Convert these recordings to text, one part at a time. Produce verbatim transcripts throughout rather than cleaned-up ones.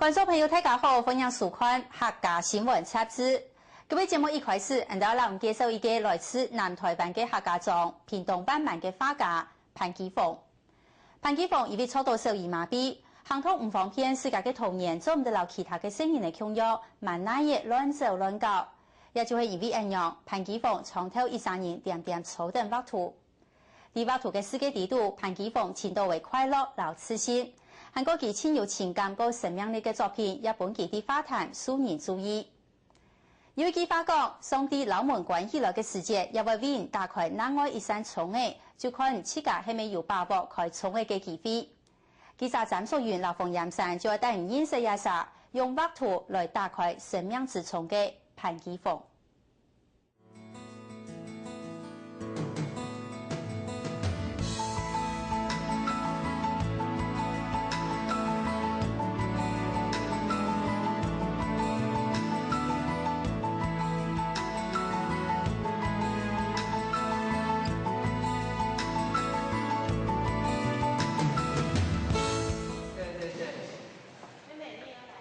觀眾朋友，大家好，歡迎收看《客家新聞雜誌》。今晡日節目一開始，𠊎兜摎你介紹一個來自南臺灣个客家庄，屏東萬巒个畫家潘基豐。潘基豐因為著著小兒麻痺，行動毋方便，自家个童年做毋得摎其他个細人仔共樣，滿哪仔亂走亂搞。也就係因為恁樣，潘基豐長透一生人恬恬坐等畫圖。 在畫圖个世界裡肚，潘基豐尋著个快樂摎自信，還過佢盡有情感過生命力个作品，也分佢在畫壇受人注意。有一句話講：「上帝摎門關起來个時節，也會為你打開另外一扇窗仔，就看自家係無有把握開窗仔个機會。」記者詹淑雲摎馮炎山就愛帶你認識這儕用畫圖來打開生命之窗个潘基豐。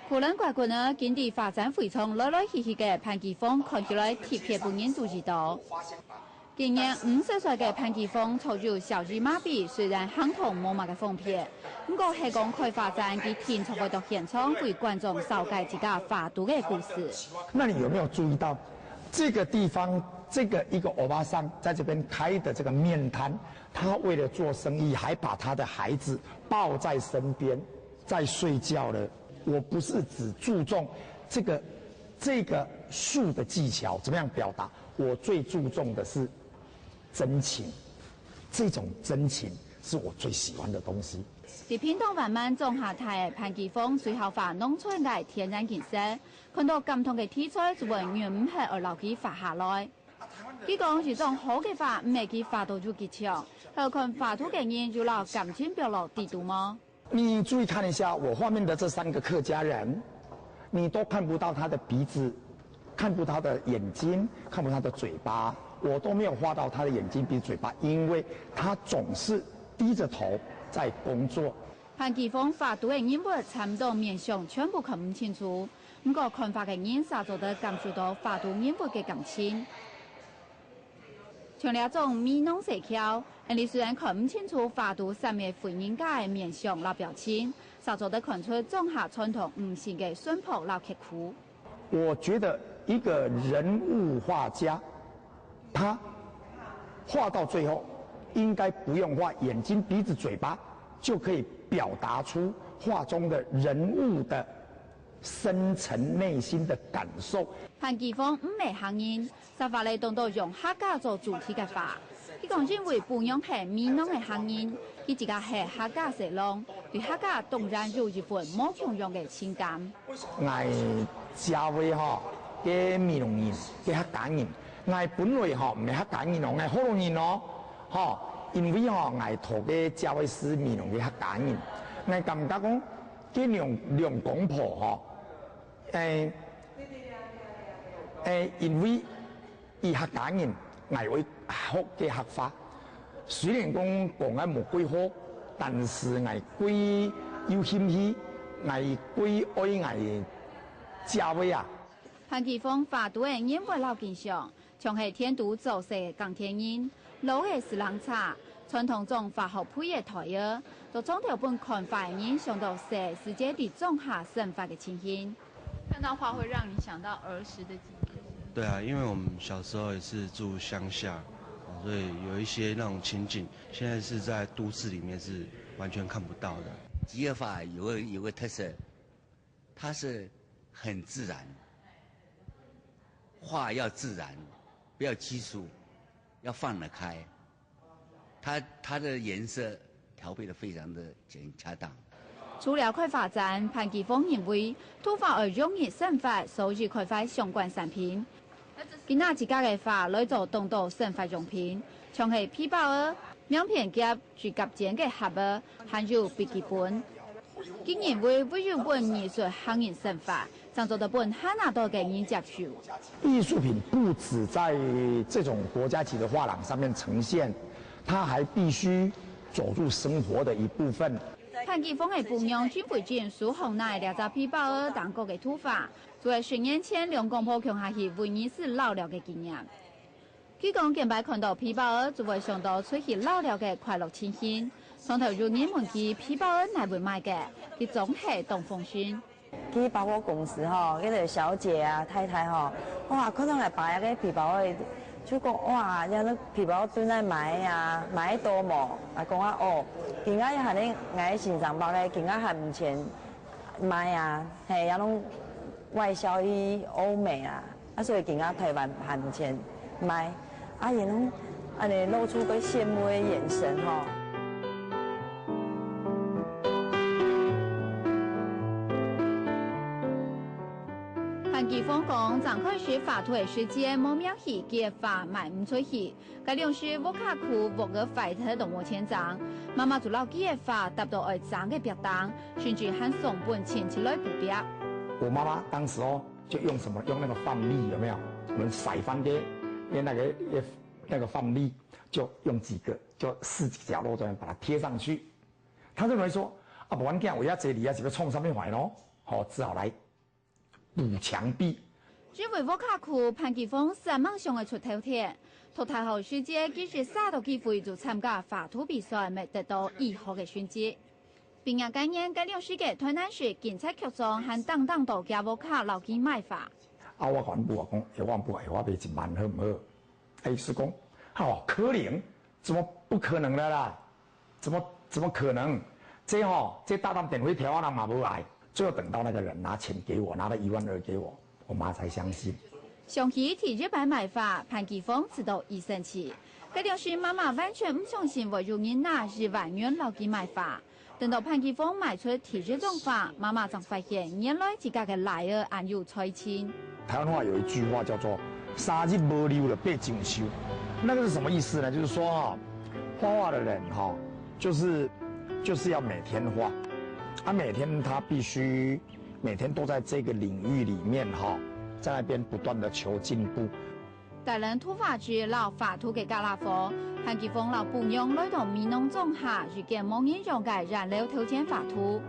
可能觀眾啊，今在畫展會場來來去去个潘基豐看起來特別分人注意著。今年五十歲个潘基豐著有小兒麻痺，雖然行動無麼个方便，毋過係講開畫展，佢定著會到現場為觀眾紹介自家畫圖个故事。那你有沒有注意到，這個地方，這個一個歐巴桑在這邊開的這個麵攤，他為了做生意，還把他的孩子抱在身邊，在睡覺了。我不是只注重這個，這個術的技巧，怎麼樣表達，我最注重的是真情。這種真情是我最喜歡的東西。在屏東萬巒莊下大个潘基豐，隨校畫農村个田園景色，看著感動个題材，就會忍毋核愛摎佢畫下來。佢講，一張好个畫，毋係佢畫到有幾像，係看畫圖个人有摎感情放落裡肚無？你注意看一下我畫面的這三個客家人，你都看不到他的鼻子，看不到他的眼睛，看不到他的嘴巴，我都沒有畫到他的眼睛、鼻子、嘴巴，因為他總是低著頭在工作。潘基豐畫圖个人物，差毋多面相全部看毋清楚，毋過看畫个人煞做得感受著畫圖人物个感情。 像這種美濃社區，𠊎俚雖然看毋清楚畫圖三個婦人家个面相摎表情，煞做得看出莊下傳統女性个淳樸摎刻苦。我覺得一個人物畫家，他畫到最後，應該不用畫眼睛、鼻子、嘴巴，就可以表達出畫中的人物的深層內心的感受。潘基豐毋係客人， 煞畫了當多用客家做主題个畫。佢講因為餔娘係美濃个客人，佢自家係客家婿郎，對客家當然有一份無共樣个情感。𠊎姐夫吼，个美濃人，个客家人。𠊎本來吼毋係客家人哦，𠊎學老人哦，吼，因為吼𠊎討个姐夫係美濃个客家人，𠊎感覺講，該兩兩公婆吼， 誒，誒，因為佢客家人，𠊎愛學个客話。雖然講講啊無幾好，但是𠊎幾有興趣，𠊎幾愛𠊎姐夫啊。潘基豐畫圖个人物摎景象， 像係田肚做事个耕田人，老个駛輪車，傳統種化學肥个袋仔，都常透分看畫个人想著細時節在莊下生活个情形。看到畫會讓你想到兒時的記憶。對啊，因為我們小時候也是住鄉下，哦，所以有一些那種情景，現在是在都市裡面是完全看不到的。吉爾法有個有個特色，它是很自然，畫要自然，不要拘束，要放得開。它它的顏色調配得非常的恰當。除了開畫展，潘基豐認為，圖畫愛融入生活，所以開發相關產品。佢拿自家个畫來做當多生活用品，像係皮包仔、名片夾、 最夾尖个盒仔，還有筆記本。佢認為唯有分藝術行入生活，正做得分還較多个人接受。藝術品不只在這種國家級的畫廊上面呈現，它還必須走入生活的一部分。潘繼峰个餔娘金惠珍收好拿這隻皮包仔當過个圖畫，就係十年前兩公婆共下去威尼斯遶尞个紀念。 據講，見擺看到皮包仔，就會想到出去遶尞个快樂情形。上頭有人問佢皮包仔哪位買个，佢總係當放心。去百貨公司吼，該個小姐啊、太太吼，哇，看到𠊎爸个皮包仔，就講：「哇，這個皮包在哪買啊？買得到無？」啊，講啊，哦，今仔日還係𠊎先生包个，今仔還毋曾 賣啊，係，也攏外銷去歐美啊，啊，所以今仔台灣還毋曾賣，啊，也攏恁仔露出个羨慕个眼神吼。潘繼峰講，正開始畫圖个時節，無名氣，佢个畫賣毋出去， 該量時屋下苦，屋仔壞忒都無錢裝，媽媽就摎佢个畫搭到愛裝个壁頂，甚至還送分親戚來補壁。我媽媽當時哦，就用什麼？用那個飯粒，有沒有？我們曬飯的，用那個，那個飯粒，就用幾個，就四個角落這樣把它貼上去。她認為說，啊，無要緊，我這裡啊，是要創啥物壞咯？好，只好來 補牆壁。因為屋下苦，潘繼峰煞猛想愛出頭天。讀大學時節，佢一儕到機會就參加畫圖比賽，乜得到已好个成績。畢業該年，該量時个台南市警察局長還當當到厥屋下摎佢買畫。啊，我講，我講，欸，我講，欸，我買一萬好毋好？ 欸，師公，好，可憐，怎麼不可能的啦？怎麼，怎麼可能？這吼，這大膽點會條啊，人嘛不來。最後等到那個人拿錢給我，拿了一萬二給我，我媽才相信。想起第一擺買畫，潘繼峰試著已生趣。該量時媽媽完全毋相信會有人拿一萬元摎佢買畫。 等到潘繼峰賣出第一張畫，媽媽正發現原來自家个倈仔恁有才情。台灣話有一句話叫做「三日無溜就八上岫」，那個是什麼意思呢？就是說啊，畫畫的人哈，就是，就是要每天畫，啊，每天他必須每天都在這個領域裡面哈，在那邊不斷地求進步。 帶領圖畫紙摎畫圖个傢啦伙，潘繼峰摎餔娘來到美濃莊下一間無人用个染料頭前畫圖。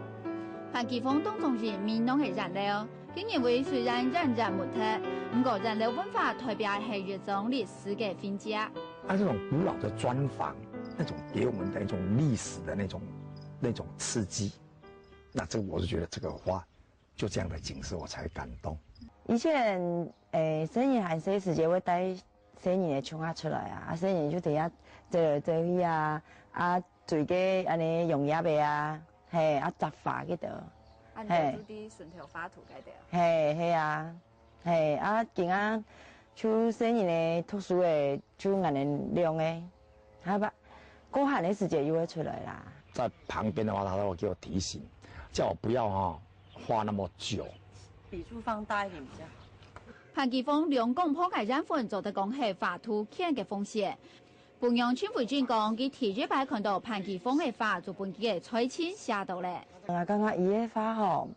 潘繼峰當中意美濃个染料，佢認為雖然染染沒忒，毋過染料文化代表係一種歷史个痕跡。啊，這種古老的磚坊，那種給我們的一種歷史的那種，那種刺激，那這個我是覺得這個畫 就這樣的景色，我才會感動。以前，欸，細人還細時節會帶細人仔共下出來啊，啊，細人就在該走來走去啊，啊，追該恁仔揚蝶仔啊，係，啊，摘花該兜。啊，你就係。就在脣頭畫圖該兜啊？係，係啊，係，啊，今下就細人仔讀書仔，就恁仔兩个，下擺，過閒个時節又會出來啦。在旁邊的話，他都會給我提醒，叫我不要哈， 畫那麼久。筆觸放大一點比較好。潘繼峰兩公婆个緣分做得講係畫圖圈个風險。餔娘陳慧珍講，佢第一擺看到潘繼峰个畫，就分佢个才情嚇到咧。𠊎感覺佢个畫吼，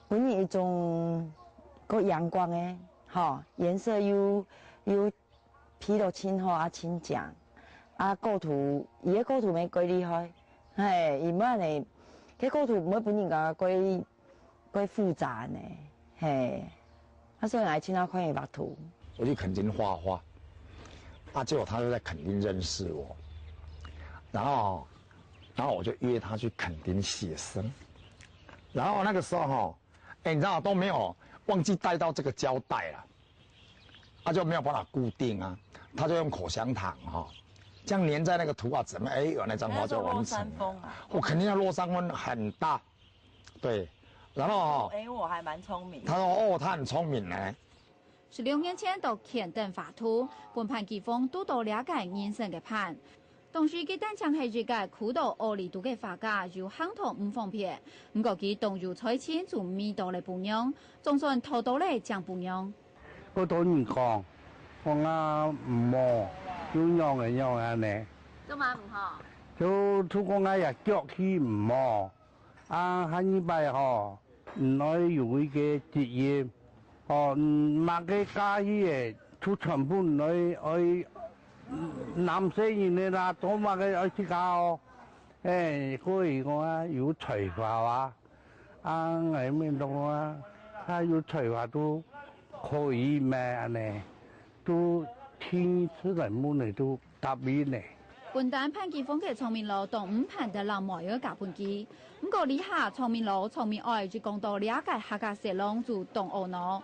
分人一種較陽光个，吼，顏色又，又 配到盡好啊，盡靚。啊，構圖，佢个構圖乜蓋厲害，係，佢無恁仔，該構圖毋會分人家蓋，蓋複雜呢，係。啊，所以𠊎盡好看佢畫圖。我去墾丁畫畫，啊，結果他就在墾丁認識我，然後，然後我就約他去墾丁寫生，然後那個時候哈，欸，你知道都沒有，忘記帶到這個膠帶了。 啊，就沒有辦法固定啊，他就用口香糖哈，這樣黏在那個圖畫紙上面，欸，有那張畫就完成了。你還說落山風啊？我肯定要落山風很大，對，然後哈，欸，我還蠻聰明。他說，哦，他很聰明呢。十六年前到墾丁畫圖，分潘繼峰堵到這個人生个伴。 當時佢單淨係一個苦到屙痢肚个畫家，又行動毋方便。毋過佢當有才情，就迷倒了餔娘，總算討到了靚餔娘。好多人講，講啊毋好，又仰仔仰仔恁仔。做麼个毋好？就，就講𠊎這腳氣毋好。 啊，下二擺吼，你愛有一個責任，吼，嗯，麼个家事个，就全部你愛，愛，嗯，男細人个啦，做麼个愛自家哦，哎，可以講啊，有才華啊，啊，𠊎面講啊，他有才華都可以咩？恁呢，都聽出來問題都答應呢。本旦潘基峰个唱明佬當毋盼得老妹仔嫁分佢，毋過這下唱明佬、唱明哀就講到這個客家細郎就當懊惱。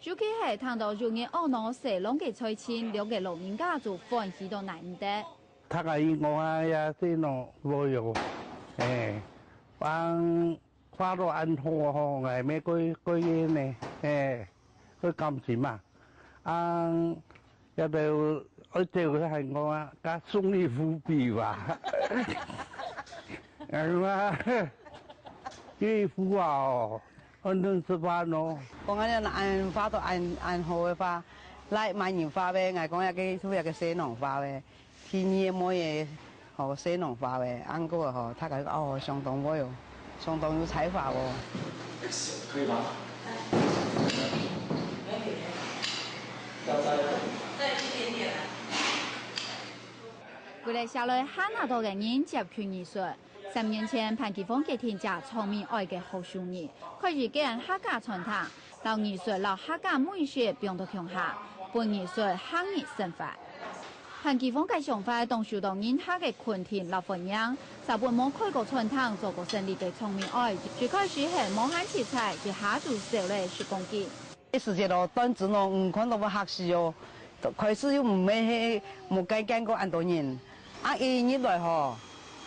尤其係聽到有人懊惱細郎个才情，兩個老人家就歡喜到耐毋得。 大家應該啊，也係喏，無用，哎，幫花到恁好吼，𠊎乜過過癮呢，哎，過感情嘛，啊，也都愛走个還講啊，較送一幅壁畫，哎嘛，這一幅啊哦，愛兩十萬哦。講恁樣恁花到恁恁好个話，來買人花呗，𠊎講這個出這個細郎花呗。 第二个妹仔，吼，細郎花个，恁樣吼，大家哦，相當會哦，相當有才華哦。可以嗎？要再再一點點啊。為了寫來還較多个人接觸藝術，三年前潘基峰決定借唱明哀个好手藝，開一間客家餐廳，摎藝術摎客家美食放到共下，分藝術行入生活。 潘基峰个想法當受到人客个肯定摎歡迎，早本無開過餐廳、做過生理个唱明哀，最開始係無閒食菜，一下就瘦了十公斤。一時節哦，單子哦，嗯，看到會嚇死哦。開始又毋係，無該見過恁多人，啊，一入來吼，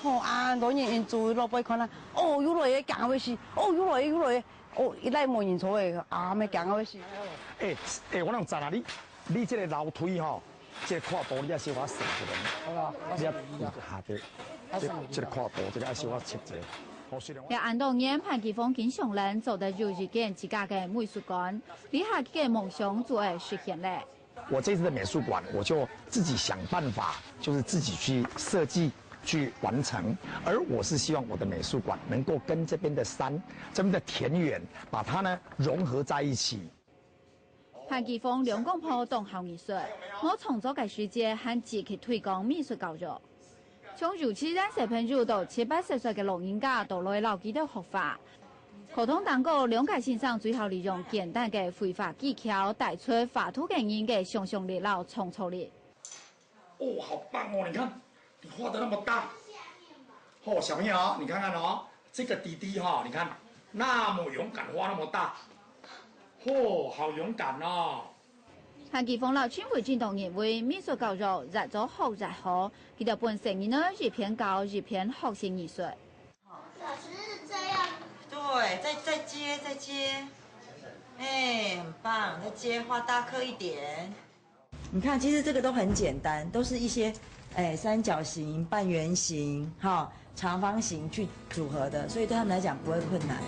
吼，恁多人因為老輩看啊，哦，又來个，驚會死，哦，又來个，又來个，哦，一來無人坐个，啊，乜驚會死。哎，哎，我講真啊，你，你這個樓梯吼， 這个闊度你愛小可賰一下，你愛賰一下，這，這，這个闊度，這个愛小可切一下。哦，雖然我這恁多年，潘基峰經常能做得有一間自家个美術館，這下佢个夢想就會實現了。我這次的美術館，我就自己想辦法，就是自己去設計、去完成。而我是希望我的美術館能夠跟這邊的山、這邊的田園，把它呢融合在一起。 潘基峰兩公婆當好藝術，無創作个時節還積極推廣美術教育。像幼稚園小朋友到七八十歲个老人家都來摎佢兜學畫。課堂當中，兩個先生最好利用簡單个繪畫技巧，帶出畫圖个人个想像力摎創造力。 哦，好棒哦！你看，你畫得那麼大。哦，小朋友，你看看哦，這個弟弟哈，你看，那麼勇敢畫那麼大。哦，好勇敢哦！潘基峰摎陳偉正等人為美術教育越做學越好，佢兜本身呢一邊教一邊學習藝術。老師是這樣。對，再，再接，再接。哎，很棒，再接，畫大顆一點。 你看，其實這個都很簡單，都是一些，哎，三角形、半圓形、哈，長方形去組合的，所以對他們來講不會困難。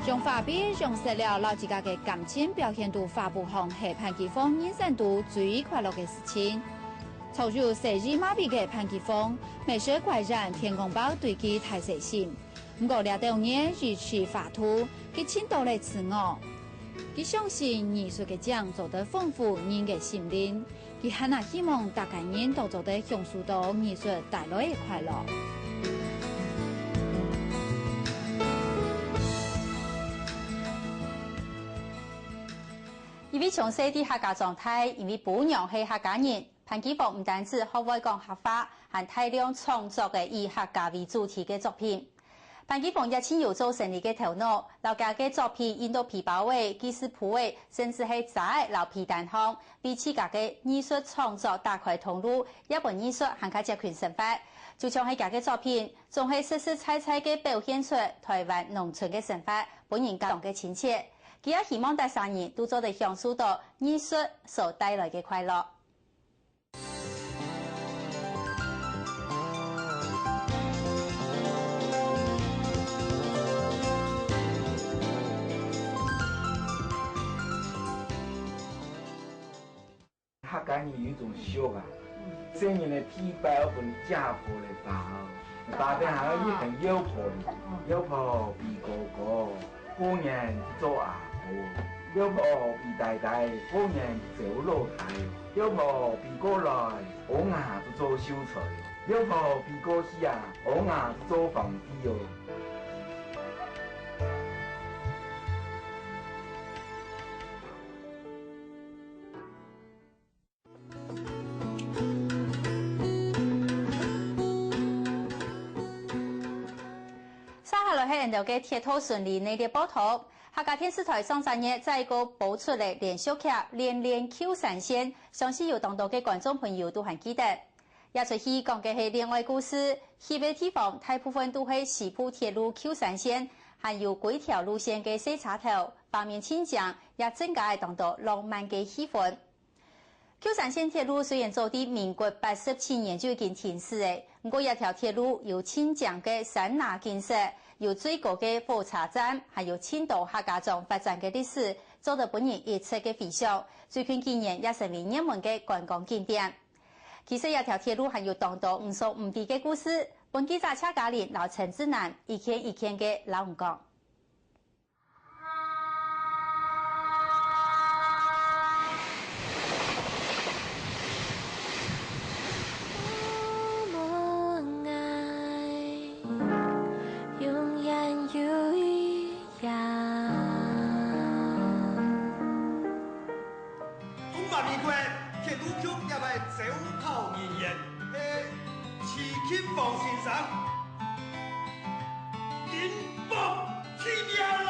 用畫筆、用色料，摎自家个感情表現到畫布項，係潘基峰人生肚最快樂个事情。遭有失智麻痺个潘基峰，每時掛眼天公伯對佢大細心。 毋過這兜年，佢一直畫圖，佢尋到了自我。佢相信藝術个靚做得豐富人个心靈，佢還係希望大家人都做得享受到藝術帶來个快樂。因為從細在客家長大，因為餔娘係客家人，潘基峰毋單止學會講客話，還大量創作个以客家為主題个作品。 潘基峰也盡有做生理个頭腦，摎厥个作品印到皮包仔、記事簿仔，甚至係遮仔摎被單項，為自家个藝術創作打開通路，也分藝術還較接近生活。就像係厥个作品，總係實實在在个表現出臺灣農村个生活，分人感動个親切。佢也希望逐儕人都做得享受到藝術所帶來个快樂。 客家人有一種俗啊，細人个被包愛分姐婆來包，包等還愛一份鷂婆哩，鷂婆比哥哥，過年去做阿婆。老婆飛大大，好人走老大。老婆飛過來，好伢就做秀才。老婆飛過去啊，好伢就做皇帝哦。 接下來係𫣆兜个鐵道巡禮系列報導。客家電視台上隻月再過播出了連續劇《戀戀舊山線》，相信有當多个觀眾朋友都還記得。這齣戲講个係戀愛故事，去个地方大部分都係西部鐵路舊山線，還有歸條路線个細車頭，畫面盡靚，也增加了當多浪漫个氣氛。 舊山線鐵路雖然早在民國八十七年就已經停駛了，毋過這條鐵路有盡靚个山林景色，有最高个火車站，還有盡多客家庄發展个歷史，做得分人一直个回想。最近幾年也成為熱門个觀光景點。其實這條鐵路還有當多你所毋知个故事，分記者謝嘉玲摎陳志南一件一件个摎你講。 中華民國鐵路局這位指導人員係徐勤旺先生。金榜題名啦！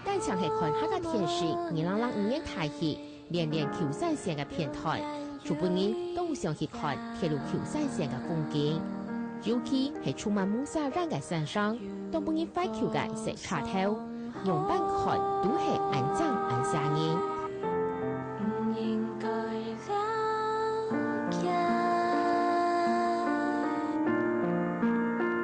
單淨係看客家電視，二零零五年大戲《戀戀舊山線》个片段，就分人當想去看鐵路舊山線个風景。尤其係充滿霧社煙个山上，當分人懷舊个細車頭， 仰般看都係恁靚恁嚇人。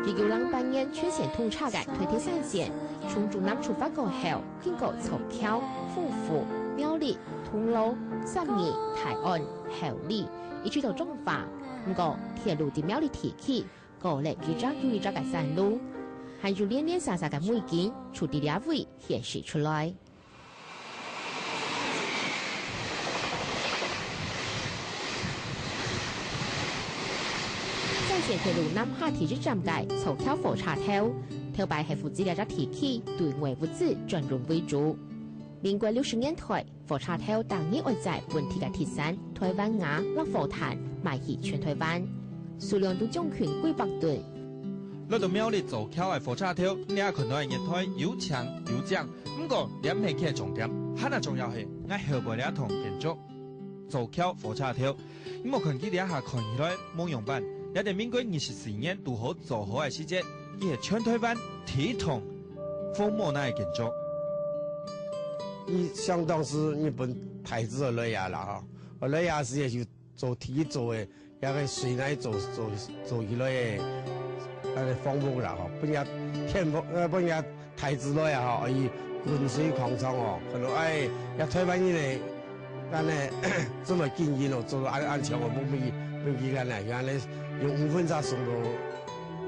一九零八年全線通車个台鐵山線，從竹南出發過後，經過草橋、福福、苗栗、銅鑼、三義、大安、后里，一直到彰化。毋過，鐵路在苗栗地區 過了一隻又一隻个山路，還有零零散散个美景，就在這位顯示出來。山線鐵路南下第一站个草橋火車頭，頭擺係負責這隻地區對外物資轉運為主。民國六十年代， 火車頭逐日愛載本地个特產、臺灣芽摎火炭賣去全臺灣，數量都將近幾百噸。來到苗栗草橋个火車頭，你也看到个月台有靚有靚，毋過這毋係佢个重點，還較重要係𠊎後背這棟建築——草橋火車頭。你莫看佢這下看起來無樣般，這在民國二十四年堵好做好个時節，佢係全臺灣第一棟紅毛泥个建築。 佢相當係日本大字來啊啦吼，來啊時就做第一座个，該个水泥做做做起來个，該个房屋啦吼，分人天房呃分人大字來啊吼，以滾水擴張哦，可能哎，也臺灣人个，恁呢這麼經營哦，做到恁恁強哦，分佢分佢恁呢，佢恁呢用五分鐘送到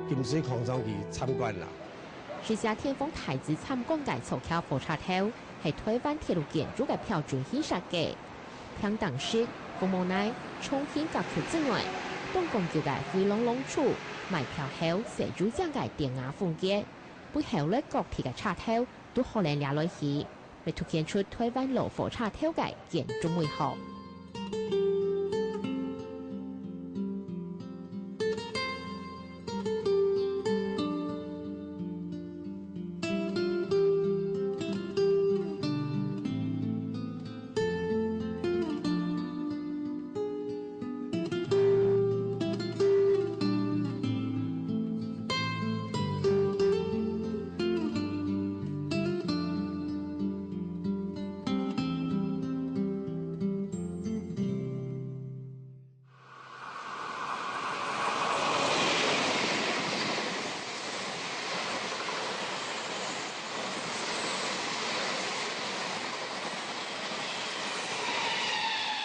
滾水擴張去參觀啦。 這隻天房大字參觀个草橋火車頭，係臺灣鐵路建築个標準性設計。平頂式、紅毛泥、重型格局之外，當講究个回廊廊柱、賣票口細又靚个典雅風格，分後來各地个車頭都學等這來起。 會凸顯出臺灣老火車頭个建築美學。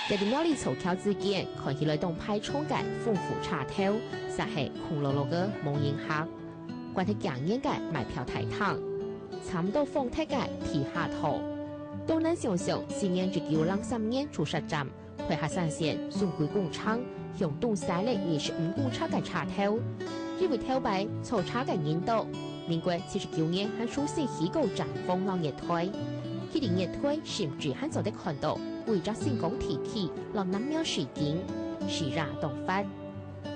這在苗栗草橋之間，看起來當排場个豐富車頭，煞係空落落个無人客。關係驚人个賣票大廳，差毋多荒忒个地下道。當難想像，西元一九零三年出車站，臺客山線送歸工程，向東徙了二十五公尺个車頭。因為頭擺坐車个人多，民國七十九年還首先起過站房摎月台。佢等月台甚至還做得看到歸隻新港地區摎南苗水景，時也當闊。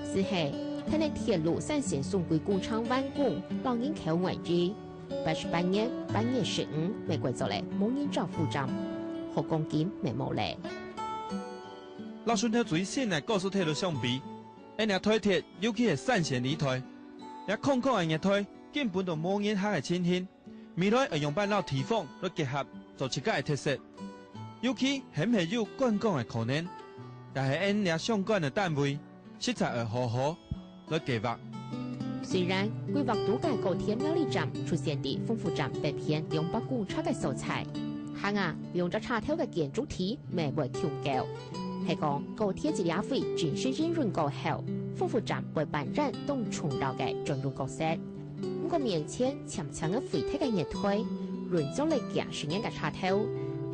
斯係，聽了鐵路山線送歸工程完工，摎人口外移。八十八年八月十五，美國做了無人招呼站，好光景乜無了。摎順頭最新个高速鐵路相比，𫣆這台鐵，尤其係山線這台，這空空个月台，根本都無人客个情形。 未來愛仰般摎地方來結合，做自家个特色，尤其係毋係有觀光个可能，也係𫣆這相關个單位，實在愛好好來計畫。雖然規劃中个高鐵苗栗站出現在豐福站北片兩百公尺个所在，行啊，兩隻車頭个建築體乜會共構。係講高鐵這位正式營運過後，豐福站會扮演當重要个專用角色。 毋過面前青青个廢鐵个月台，運作了幾十年个車頭，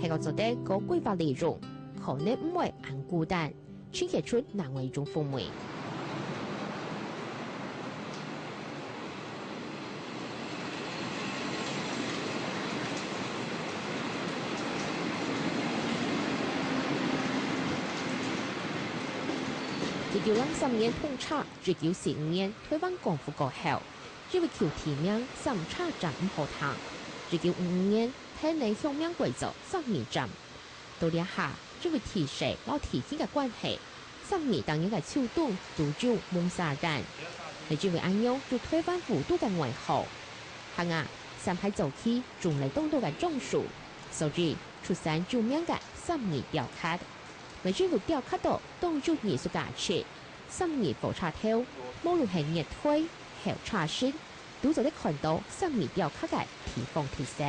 係講做得過規劃利用，可能毋會恁孤單，呈現出另外一種風味。一九零三年通車，一九四五年臺灣光復過後， 因為舊地名三叉站毋好聽，一九五五年，天然鄉名改做三義站。到這下，因為地勢摎地形个關係，三義當年个秋冬都有濛沙煙。係因為恁樣，有臺灣霧都个外號。行啊，三排早期種了當多个樟樹，所以出產有名个三義雕刻。乜因為雕刻到當有藝術價值， 三義火車頭，無論係月台、候車室，都做得看到三義雕刻个地方特色。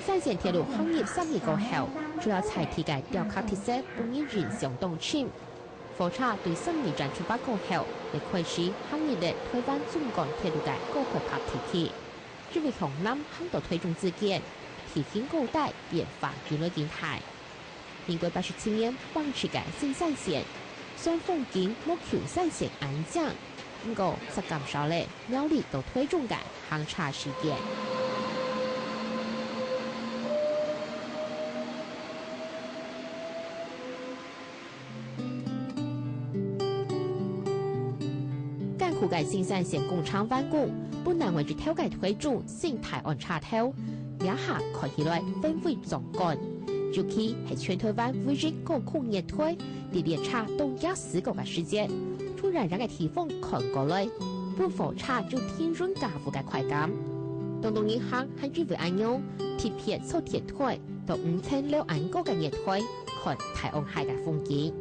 山線鐵路行入三義過後，除了在地个雕刻特色分人印象當深，火車對三義站出發過後，也開始行入了臺灣縱貫鐵路个高海拔地區。因為向南行到臺中之間，地形高低變化愈來愈大。 民國八十七年，橫直个新山線，雖風景無舊山線恁靚，毋過煞減少了苗栗到臺中个行車時間。 艱苦个新山線工程完工，本來會日頭个臺中新泰安車頭，這下看起來氛圍壯觀。尤其係全臺灣唯一高空月台，在列車當遽駛過个時節，從遠遠个地方看過來，分火車有停穩腳步个快感。當多人行還因為恁樣，特別坐電梯到五層樓恁高个月台， 看大安溪个風景。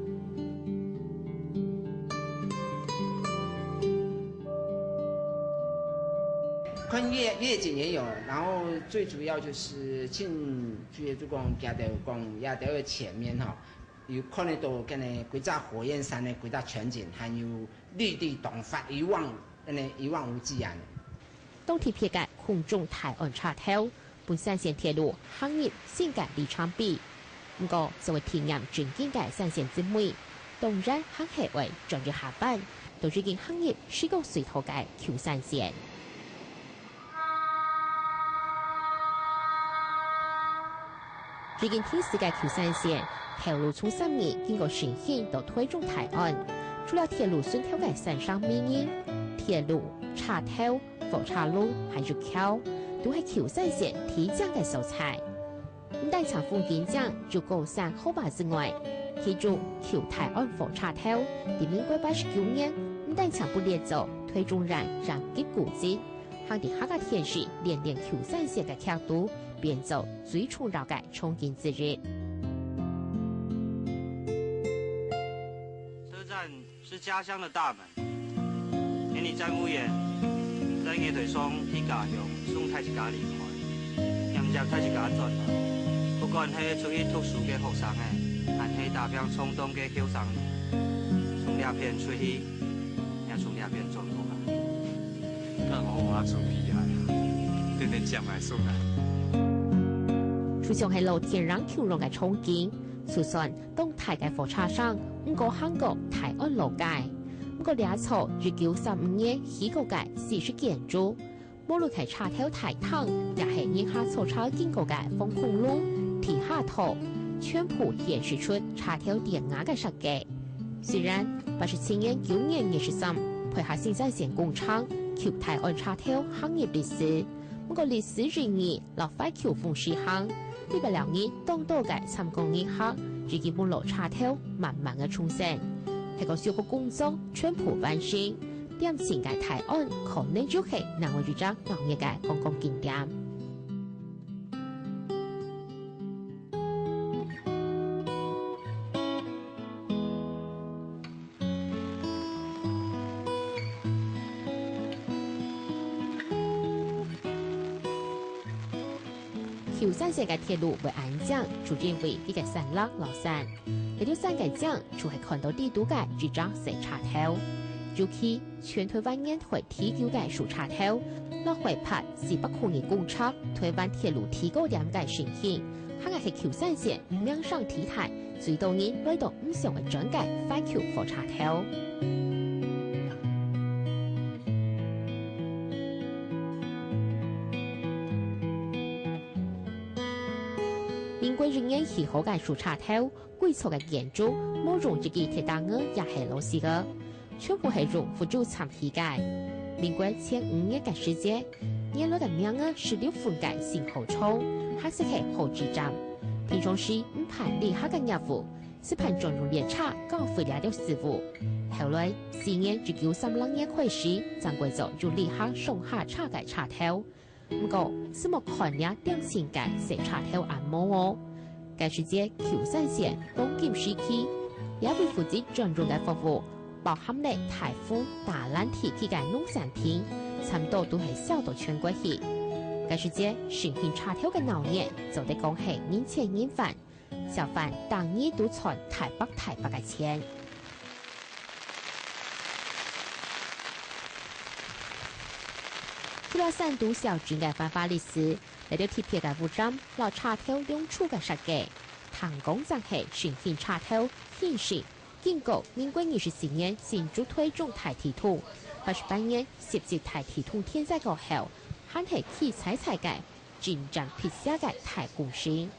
看夜，夜景也有，然後最主要就是進去，就講，佢兜講，佢兜个前面吼，有看得到跟那幾隻火焰山的幾隻全景，還有綠地當闊，一望，跟那一望無際啊。當特別个空中大安車頭， 分山線鐵路行入新个里程碑。毋過，所謂體驗真經个山線滋味，當然還係愛轉一下彎，到已經行入時光隧道个舊山線。已經停駛个舊山線，頭路從三義經過新興到臺中大安，除了鐵路脣頭个山城美人、鐵路、車頭、 火車路還有橋，都係舊山線最靚个所在。毋單淨風景靚，有高山好爬之外，其中舊大安火車頭，在民國八十九年，毋單淨分列做臺中縣縣級古蹟，還在客家電視連連舊山線个劇肚，變做最重要个場景之一。車站是家鄉的大門，連里站務員在月台上，去家鄉送大自家離開，迎接大自家轉來。不管係出去讀書个學生仔，還係打拚衝動个後生人，從這片出去，也從這片轉過來。看好我準備好啊，等等將來送來。就像係老電影共樣个場景，就算當大个火車上，毋過行過大安老街。毋過這座一九三五年起過个西式建築，無論係車頭大廳，也係人客坐車經過个防空洞、地下道，全部顯示出車頭典雅个設計。雖然八十七年九月二十三，配合新山線工程，舊大安車頭行入歷史，毋過歷史意義 落懷舊風時行，禮拜六日當多个參觀人客已經分老車頭慢慢个重生。係講修復工作全部完成，恬靜个大安可能就係另外一隻鬧熱个觀光景點。 舊山線个鐵路會恁靚，就因為佢个山壢摎山。這條山个靚，就係看到底肚个一隻細車頭。尤其全台灣人會提究个樹車頭，摎會拍四百公里工程台灣鐵路提高點个情形，還係舊山線 名聲地帶，最多人來到毋想會轉个懷舊火車頭。民國一年起好个樹車頭，規座个建築，無用一支鐵打仔也係老式个。 全部係用浮竹層起个。民國前五年个時節，原來个名仔十六分个信號窗，還識係候車站。平常時毋辦旅客个業務，只辦專用列車交會這兜事務。後來，西元一九三六年開始，正改做有旅客上下車个車頭。 毋過，斯莫看這恬靜个細車頭恁無哦。該時節舊山線黃金時期，這位負責專用个服務，包含了大豐、大蘭地區个農產品，差毋多都係銷到全國去。該時節新興車頭个鬧熱，做得講係人錢人飯， 小販逐日都賺大把大把个錢。除了山肚小鎮个繁華歷史，這兜特別个屋簷摎車頭兩處个設計，聽講正係新興車頭興盛，經過民國二十四年新竹推中大地動，八十八年十七大地動天災過後，還係企在在个 真正辟邪个大功臣。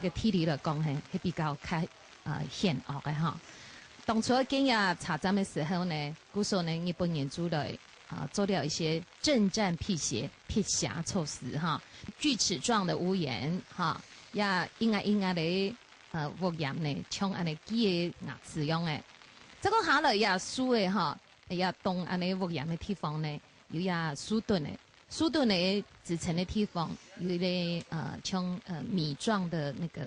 个地理來講，係，係比較較，呃，險惡个吼。當初建這車站个時候呢，故所呢，日本人就來，啊，做了一些鎮戰辟邪、辟邪措施哈。鋸齒狀的屋簷哈，也應該應該个，呃，屋簷呢，像恁呢鋸个牙齒樣个。再過下來也樹个哈，也當恁呢屋簷个地方呢，有也樹墩个。 樹墩个支撐个地方有一個，呃，像，呃，米狀的那個，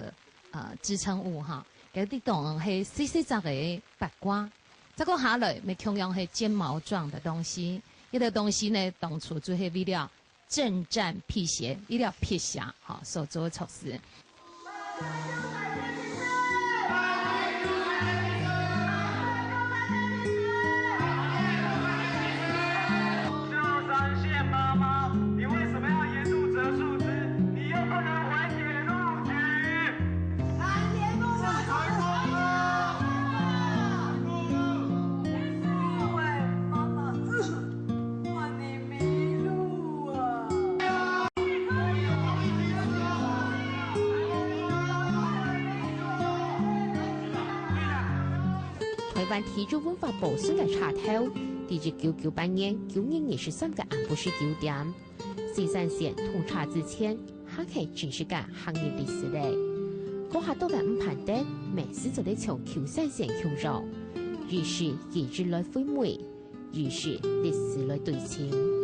呃，支撐物哈，該地方係細細隻个八卦。再過下來，乜共樣係尖毛狀的東西。這個東西呢，當初就係為了鎮戰辟邪，為了辟邪，哈，所做个措施。 臺灣地質文化保存个車頭，在一九九八年九月二十三个暗晡時九點，新山線通車之前，還係真實个行入歷史咧。該下到个毋盼得，乜斯做得像舊山線共樣，於是記憶來回味， 於是歷史來追尋。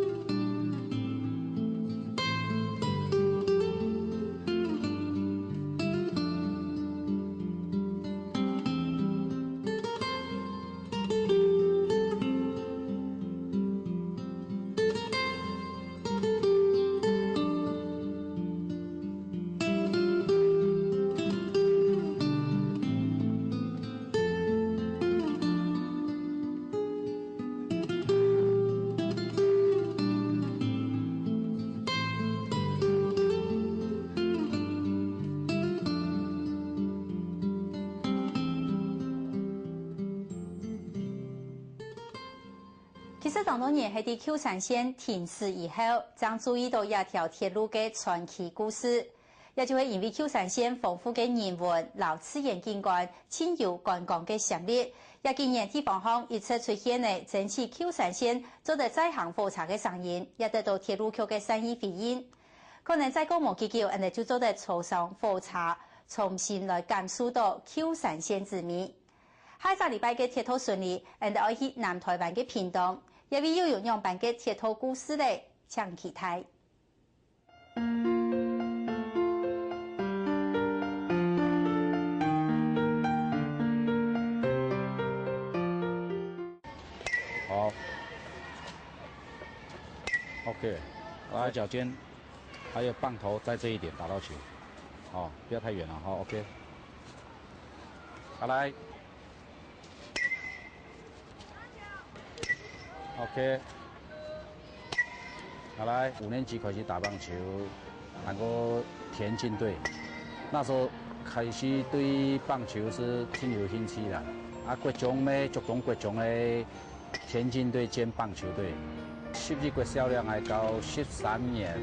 其實當多人係在舊山線停駛以後，正注意到這條鐵路个傳奇故事。也就係因為舊山線豐富个人文摎自然景觀，盡有觀光个潛力。這幾年地方項一直出現了爭取舊山線做得再行火車个聲音，也得到鐵路局个善意回應。可能再過無幾久，𠊎等就做得坐上火車，重新來感受到舊山線滋味。 下一隻禮拜个鐵道巡禮，𠊎等愛去南臺灣个屏東，這位又有仰般个鐵道故事咧，請期待。好，OK，來，腳尖。 還有棒頭在這一點打到球，哦，不要太遠了，好，OK。好，來。OK。好，來，五年級開始打棒球，還過田徑隊。那時候開始對棒球是挺有興趣的。啊，國中咩，竹東國中个 田徑隊兼棒球隊。十二國小了，𠊎教十三年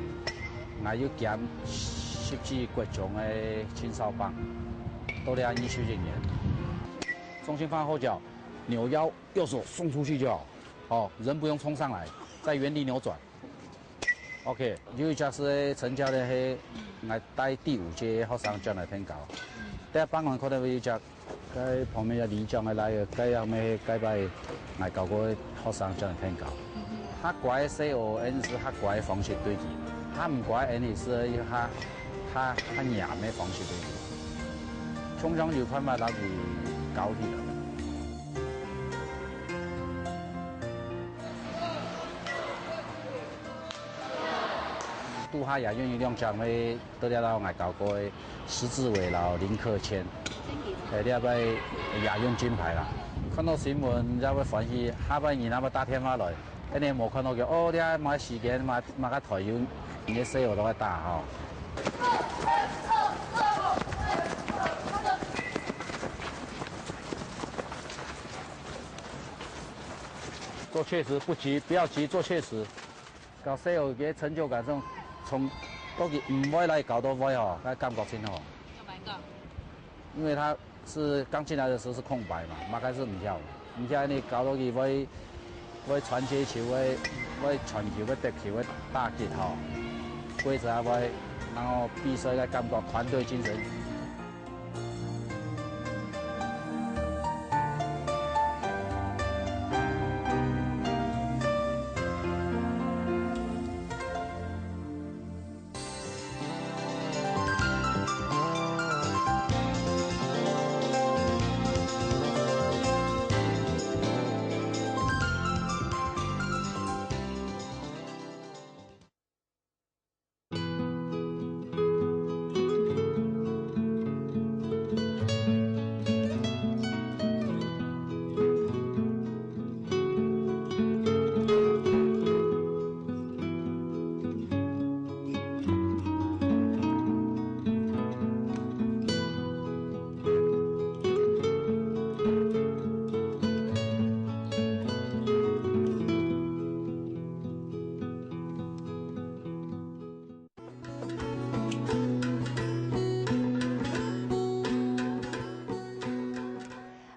，𠊎又兼十二國中个青少棒，到了二十一年。重心放後腳，扭腰，右手送出去就好。哦，人不用衝上來，在原地扭轉。 OK，有一隻係陳教練，係𠊎帶第五屆學生轉來聽教。第一班我看到有一隻，該旁邊个里長个來个，該樣咩，該擺𠊎教過个學生轉來聽教。較乖个細學，𠊎係較乖个方式對佢；較毋乖，𠊎係較較較嚴个方式對佢。常常有辦法摎佢教起來。 拄下亞運有兩隻妹，到這摎𠊎教過个施志偉摎林克謙。誒，這擺亞運金牌啦。看到新聞，也會歡喜，下擺人也會打電話來。恁呢無看到佢，哦，這麼个時間，麼，麼个台有，你个細學都會打吼。做確實，不急，不要急，做確實。 教細學个成就感，從，從到佢毋會來教到會吼，該感覺真好。因為他是剛進來的時候是空白嘛，嘛開始毋曉，毋曉你教到佢會，會傳接球，會，會傳球，會得球，會打擊吼，規則也會，然後比賽个感覺，團隊精神。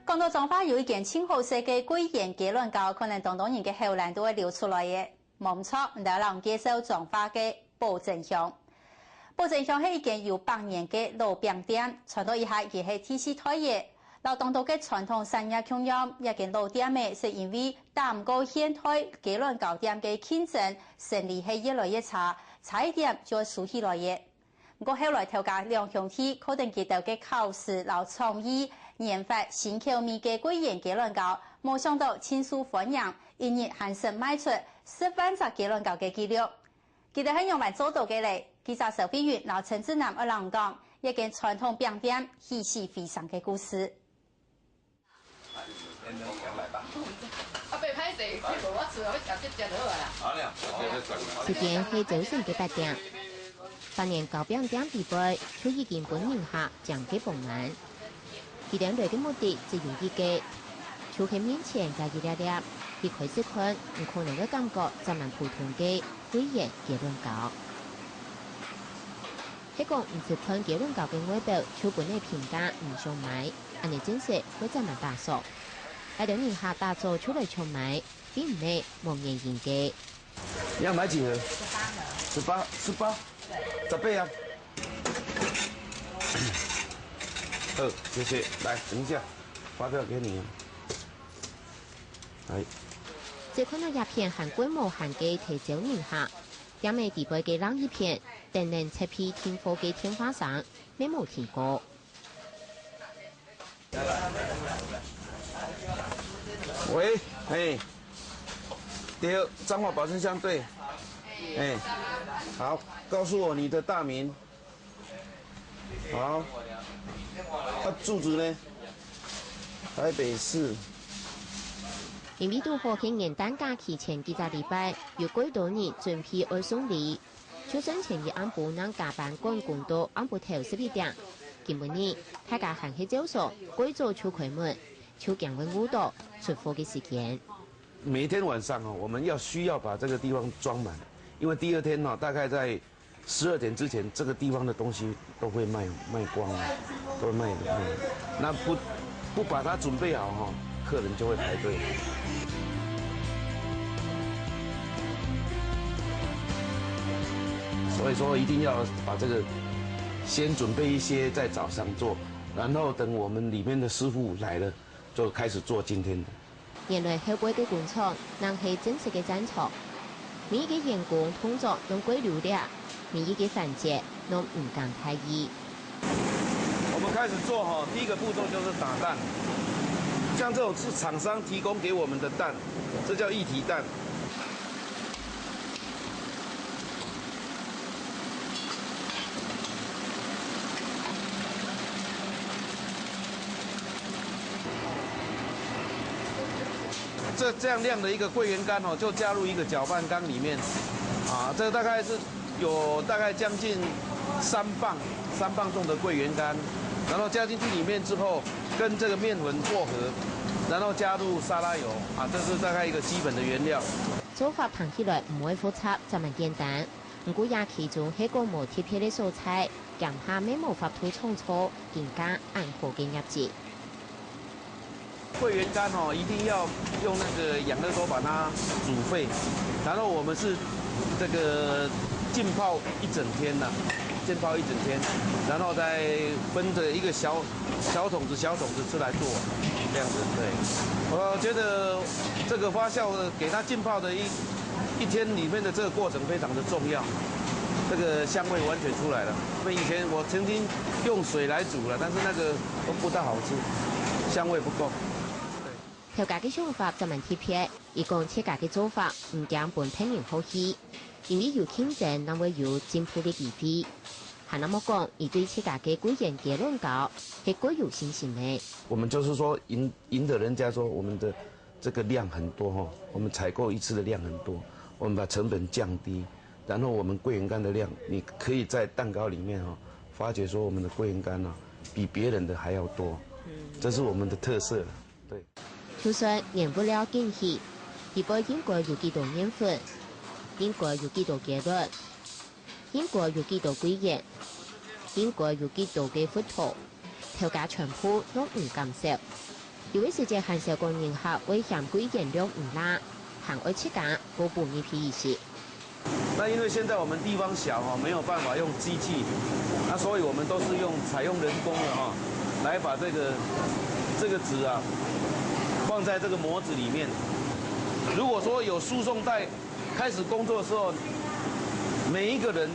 講到彰化有一間盡好食个桂圓雞卵糕，可能當多人个口瀾都會流出來个。無毋著，𠊎等來介紹彰化个寶珍香。寶珍香係一間有百年个老餅店，傳到這下已經係第四代了。摎當多个傳統產業共樣，這間老店仔係因為 打毋過現代雞卵糕店个競爭，生理係越來越差，差一點就愛收起來了。毋過後來頭家兩兄弟靠等佢兜个巧思摎創意，研發新口味个桂圓雞卵糕，無想到盡受歡迎，一日還識賣出十萬隻雞卵糕个紀錄。佢兜係仰般做到个咧？記者佘慧雲摎陳志南愛摎你講，這間傳統餅店起死回生个故事。 阿伯，歹勢，這無我煮，我直接食就好啊啦。時間係朝晨个八點，百年糕餅店裡背就已經分人客佔个飽滿。佢兜來个目的只有一個，就係面前這一粒粒，一開始看，你可能會感覺正蠻普通个桂圓雞卵糕。係講毋識看雞卵糕个外表就分人評價毋想買，恁呢真實會正蠻打爽。𠊎兜人客打早就來搶買，並毋係無原因个。你要買幾盒？十八盒。十八，十八？十八啊。好，謝謝。來，等一下，發票給你。來。只看到一片還貴無閒个退燒人客，店仔裡背个另一片，等等設備訂貨个電話聲，乜無停過。 喂，嘿，對，彰化保生鄉，對，嘿，好，告訴我你的大名。好，啊，住址呢？台北市。因為堵好係元旦假期前幾隻禮拜，有幾多人準備愛送禮， 就算前日暗晡正加班趕工到暗晡頭十一點，今晡日大家還係照常，蓋早就開門，就驚會誤到出貨个時間。每天晚上哦，我們要需要把這個地方裝滿，因為第二天哦，大概在十二點之前，這個地方的東西都會賣，賣光了，都會賣，賣。那不，不把它準備好哈，客人就會排隊。所以說一定要把這個先準備一些在早上做，然後等我們裡面的師傅來了，就開始做今天的。 原來後背个工廠正係真實个戰場。每一個員工動作攏蓋流利，每一個環節攏毋敢大意。我們開始做哈，第一個步驟就是打蛋，像這種是廠商提供給我們的蛋，這叫液體蛋。 這，這樣量的一個桂圓乾哦，就加入一個攪拌缸裡面，啊，這個大概是有大概將近三磅，三磅重的桂圓乾，然後加進去裡面之後，跟這個麵粉和合，然後加入沙拉油，啊，這是大概一個基本的原料。做法聽起來毋會複雜，正蠻簡單。 毋過這其中係講無特別个所在，驚怕乜無法度創造更加恁好个業績。桂圓乾哦，一定要用那個養樂多把它煮沸，然後我們是這個浸泡一整天的，浸泡一整天，然後再分著一個小 小桶子、小桶子出來做，這樣子，對。我覺得這個發酵的，給它浸泡的一，一天裡面的這個過程非常的重要，這個香味完全出來了。因為以前我曾經用水來煮了，但是那個不，不大好吃，香味不夠。對。頭家个想法正蠻特別，佢講自家个做法毋驚分別人好戲，因為有競爭，正會有進步个機會。 還那麼講，佢對自家个桂圓雞卵糕係蓋有信心个。我們就是說贏，贏得人家說我們的這個量很多哈，我們採購一次的量很多，我們把成本降低，然後我們桂圓乾的量，你可以在蛋糕裡面哈，發覺說我們的桂圓乾呢，比別人的還要多，這是我們的特色。 對。就算原物料緊稀，裡背應該有幾多麵粉，應該有幾多雞卵，應該有幾多桂圓，應該有幾多个核桃，頭家全部攏毋敢少。有个時節還少講人客會嫌桂圓量毋罅，還愛自家過補入去一息。 那因為現在我們地方小哈，沒有辦法用機器，那所以我們都是用，採用人工的哈，來把這個，這個紙啊，放在這個模子裡面。如果說有輸送帶開始工作的時候，每一個人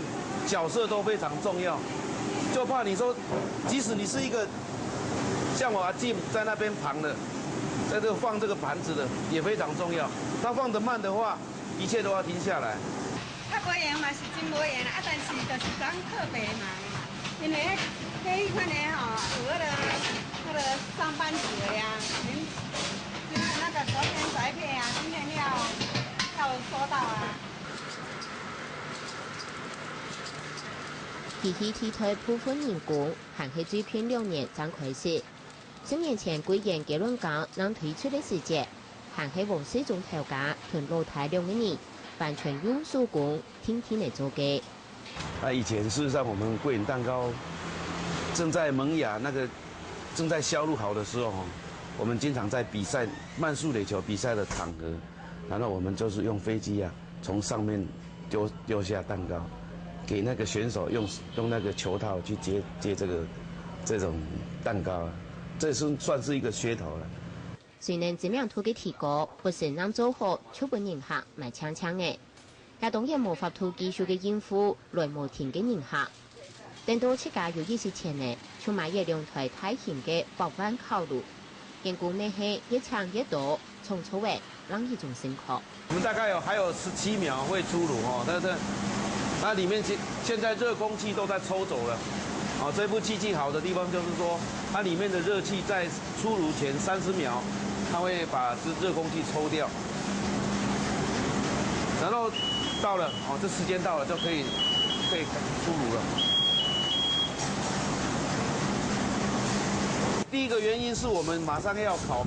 角色都非常重要，就怕你說，即使你是一個像我阿進在那邊旁的，在這個放這個盤子的也非常重要，他放得慢的話， 一切都要停下來。較無閒嘛是真無閒啊，但是就是講特別忙，因為迄，迄款的吼，有迄个，迄个上班族的啊，您，您那個昨天宅配啊，今天要，要收到啊。提起替代部分人工，還係最近兩年正開始。十年前，桂圓雞卵糕剛推出个時節，還係王世忠頭家同老弟兩個人，完全用手工定定仔做个。那以前事實上我們桂圓蛋糕正在萌芽，那個正在銷路好的時候，我們經常在比賽，慢速壘球比賽的場合，然後我們就是用飛機啊，從上面丟，丟下蛋糕，給那個選手用，用那個球套去接，接這個，這種蛋糕啊，這是算是一個噱頭了。雖然知名度个提高，不時正做好，就分人客買淨淨仔。也當然無法度繼續个應付來無停个人客。等到自家有一息錢呢，就買一兩台大型个百萬烤爐。員工乜係越請越多，創造仔另一種生活。我們大概有，還有十七苗會出爐哦，但是它裡面現，現在熱空氣都在抽走了。哦，這部機器好的地方就是說，它裡面的熱氣在出爐前三十秒，它會把這熱空氣抽掉，然後到了，哦，這時間到了就可以，可以出爐了。第一個原因是我們馬上要烤，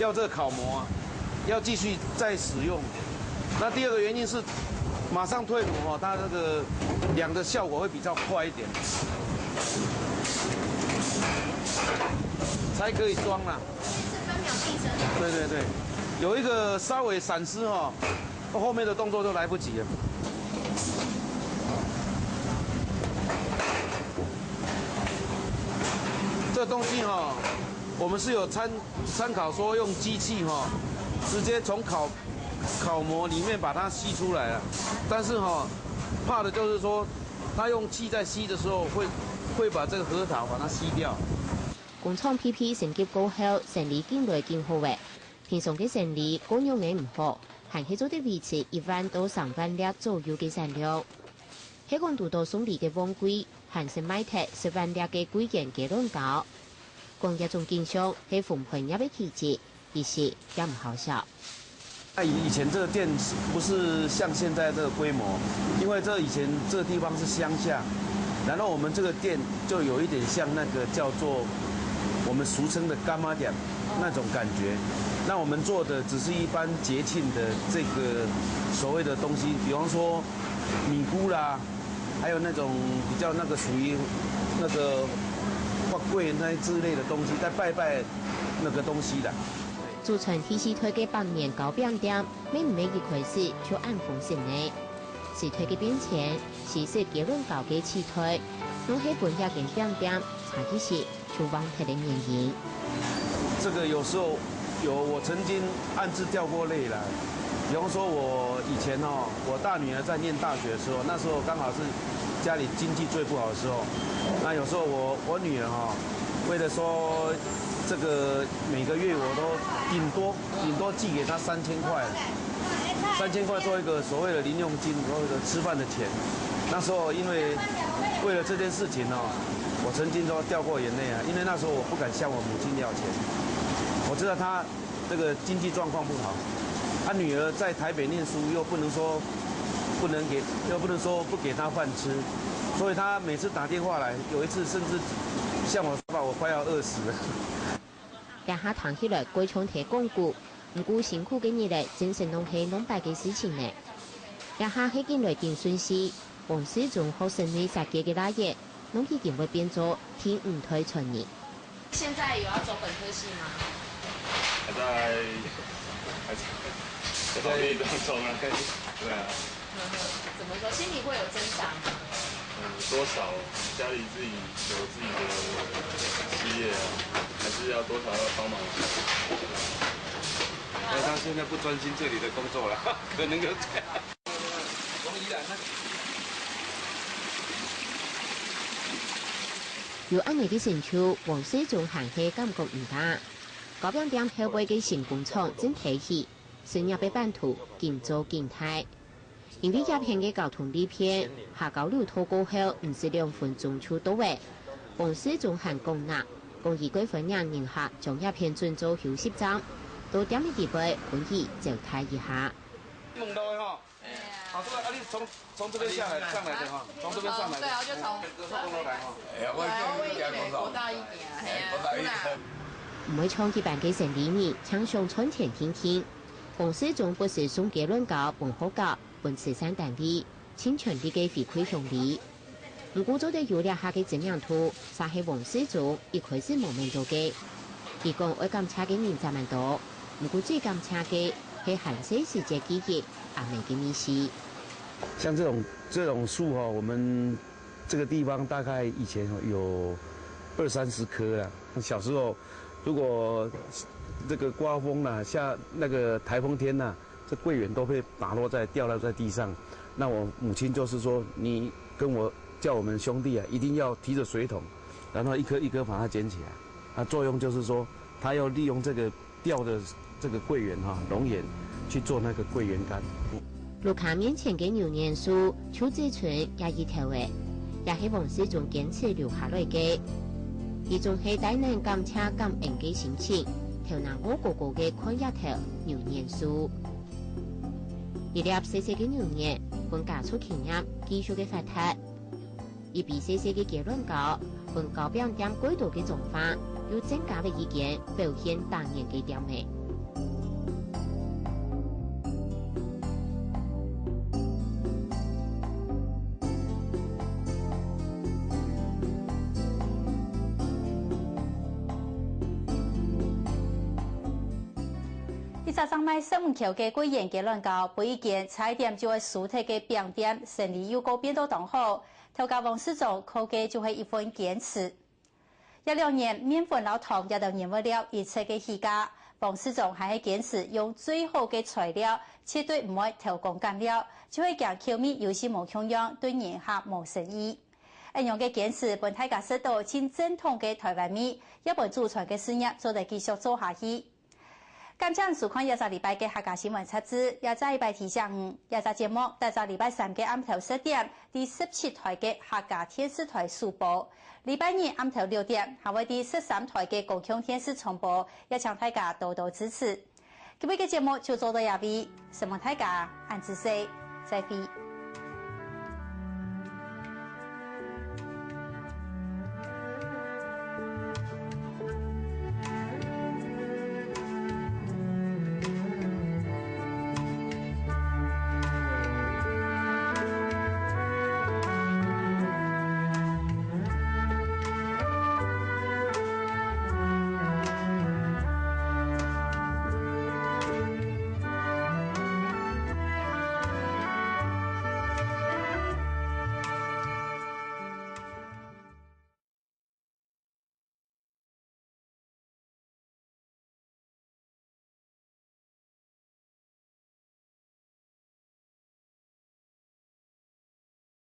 要這個烤模啊，要繼續再使用。那第二個原因是，馬上退爐哦，它那個涼的效果會比較快一點，才可以裝啦。 是分秒必爭的。對對對，有一個稍微閃失哦，後面的動作就來不及了。這東西哈，我們是有參，參考說用機器哈，直接從烤，烤模裡面把它吸出來啊。但是哈，怕的就是說，它用氣在吸的時候會，會把這個核桃把它吸掉。工廠配備升級過後，生理緊來緊好仔。 平常个生理仰仔毋好，還係做得維持一萬到三萬粒左右个產量。係講堵著送禮个旺季，還係賣忒十萬粒个桂圓雞卵糕。講這種景象係豐沛業个奇蹟，一息也毋好笑。那以，以前這個店不是像現在這個規模，因為這以前這個地方是鄉下，然後我們這個店就有一點像那個叫做我們俗稱的柑仔店 那種感覺。那我們做的只是一般節慶的這個所謂的東西，比方說米糊啦，還有那種比較那個屬於那個發粿那之類的東西，在拜拜那個東西的。祖傳第四代个百年糕餅店，乜毋係一開始就恁風行呢。 時代个變遷，西式雞卵糕个取代，正係分這間餅店差一息就黃忒个原因。這個有時候有，我曾經暗自掉過淚啦。比方說，我以前哦，我大女兒在念大學的時候，那時候剛好是家裡經濟最不好的時候。那有時候我，我女兒哦，為了說這個每個月我都頂多 頂多寄給她三千塊，三千塊做一個所謂的零用金，做一個吃飯的錢。那時候因為為了這件事情哦，我曾經都掉過眼淚啊，因為那時候我不敢向我母親要錢，我知道她這個經濟狀況不好，她女兒在台北念書，又不能說不能給，又不能說不給她飯吃，所以她每次打電話來，有一次甚至向我說：「爸爸，我快要餓死了。」 這下聽起來蓋像在講古，毋過辛苦个日仔，真實正係逐擺个事情呢。這下係緊來頂順序，王世忠學室內設計个倈仔，正已經會變做第五代傳人。現在有要走本科系嗎？還在，還在考慮當中啊。對啊。 怎麼說？心裡會有掙扎嗎？嗯，多少家裡自己有自己的事業啊，還是要多少要幫忙一下。那他現在不專心這裡的工作了，可能就這樣。有恁仔个成就，王世忠還係感覺毋大。糕餅店後背个新工廠正起起，事業个版圖緊做緊大。 因為這片个交通利便，下交流道過後毋使兩分鐘就到了。王世忠還講啦，講佢蓋歡迎人客將這片準做休息站，到店个底背分佢招待一下。問到的哈。好，這個啊，你從，從這邊下來，上來的哈，從這邊上來的。對啊，就從，從這邊來哈。哎呀，我已經有點講到，哎，講到一點，哎呀，講到一點。毋會像一般个生理人，淨想賺錢定定。黃世忠不時送雞卵糕分學校、分慈善單位，盡全力个回饋鄉里。毋過做得有這下个知名度，嗄係黃世忠一開始無愐到个。佢講愛感謝个人嗄蠻多，毋過最感謝个係還細時節記憶阿姆个味緒。像這種，這種樹哈，我們這個地方大概以前有二三十棵啦。小時候，如果這個颳風啦，下那個颱風天啦，這桂圓都會打落在，掉落在地上。那我母親就是說，你跟我，叫我們兄弟啊，一定要提著水桶，然後一顆一顆把它撿起來。那作用就是說，他要利用這個 吊的這個桂圓哈，龍眼去做那個桂圓乾。屋下面前个牛眼樹，就只伸這一頭仔，也係黃世忠堅持留下來个。佢總係帶等感謝感恩个心情，頭那臥高高个看這頭牛眼樹。一粒細細个牛眼，分家族企業繼續个發達。 一杯細細个雞卵糕，分糕餅店蓋多个裝潢，又增加了一間表現打眼个店仔。 一隻正賣十五箍个桂圓雞卵糕，分一間差點就愛收忒个餅店，生理又過變到當好。頭家黃世忠靠个就係一份堅持。這兩年，麵粉摎糖這兜原物料一直个起價，黃世忠還係堅持用最好个材料，絕對毋會偷工減料，就係驚口味有時無共樣，對人客無誠意。恁樣个堅持，分大家食到盡正統个臺灣味，也分祖傳个事業做得繼續做下去。 感謝收看這隻禮拜个客家新聞雜誌。這隻禮拜提醒你，這隻節目逐隻禮拜三个暗頭十點，在十七臺个客家電視臺首播。禮拜日暗頭六點，還會在十三臺个公共電視重播，也請大家多多支持。今晡日个節目就做到這位，承蒙大家，恁仔細，再會。